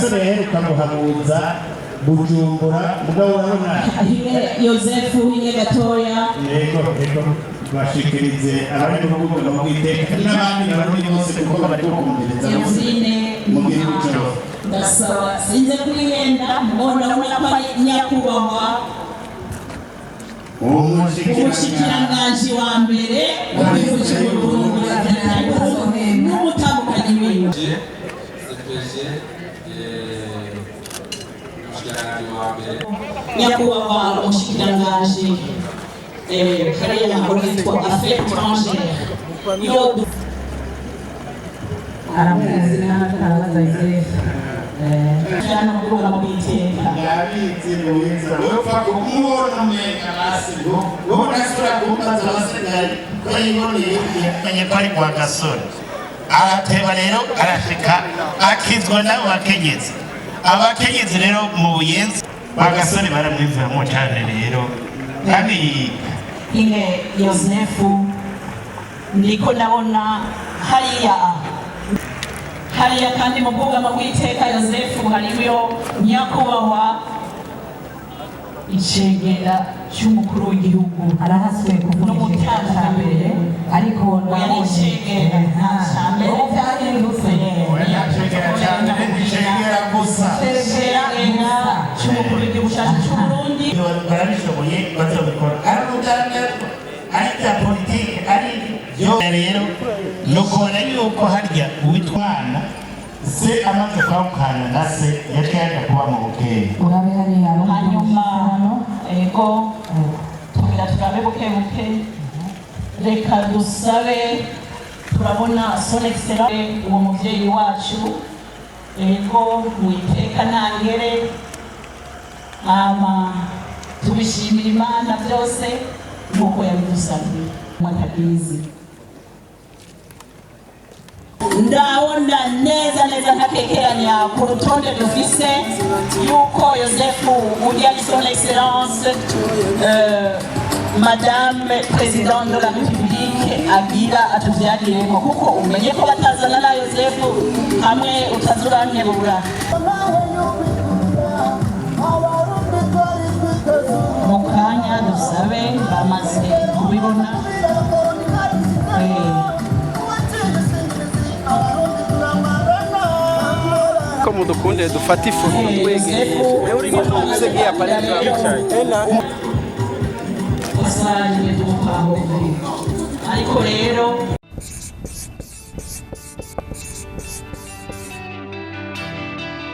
Gasore yaheruka guhanuza Bujumbura, mugabo urabona. Hinge Yosefu, hinge gatoya. Yego, bashikirize abari mu rwego rw'iteka n'abandi Barundi bose, kuko bari kumviriza Yosine mu gihugu cyose. Ndasaba sinze kwihenda, mbona ndabona ko ari nyakubahwa umushikiranganji wa mbere w'igihugu cy'Uburundi n'umutambukanyi wiwe. CPG, umushikiranganji wa mbere. Nyakubahwa umushikiranganji, hariya ntabwo yitwa affaires étrangères yo. Aramuzi n'atarabaza Yosefu. Hano mu bw'iteka. Ndabizi mubiza, wepfa kumubona umenga basi ngo wowe unasubira kumbaza abasigaye ko yiboneye, yamenye ko ari kwa Gasore. Arateba rero arashika, akizwa n'abo bakenyezi. Abakenyezi rero mu Buyenzi kwa Gasore baramwivuyemo cyane rero kandi. Inge Yosefu, ndiko ndabona hariya hariya kandi mu bwugamo bw'iteka Yosefu hariyo nyakubahwa icegera cy'umukuru w'igihugu. Arahasuye kuvuga icegera cya mbere, ariko Oya, ni icegera cya mbere. Ubu byahindutse. Icegera cya mbere ni icegera gusa. Icegera cy'umukuru w'igihugu cyacu cy'Uburundi. Barabishoboye, bazabikora, ari uruganda, ari ibya politike, ari byo rero ni ukubona yuko harya uwitwana se amaze kwahukana na se, yaciye yaja kuba mu Bukeye. Urabe hariya. Hanyuma ego, tugira turabe buke buke. Reka dusabe, turabona son excellence, uwo muvyeyi wacu, ego, mu iteka ntangere. Hama tubishimira Imana byose nk'uko yabidusabye mwatabizi. Ndabona neza neza ntakekeranya ku rutonde dufise yuko Yosefu uri ari son excellence madame présidente de la République agira atuvyarireko, kuko umenye ko batazana na Yosefu hamwe utazurantebura. Mu kanya dusabe, bamaze kubibona. Ko mudukunde dufate ifoto twegereye ngiye pale. Rusange, ariko rero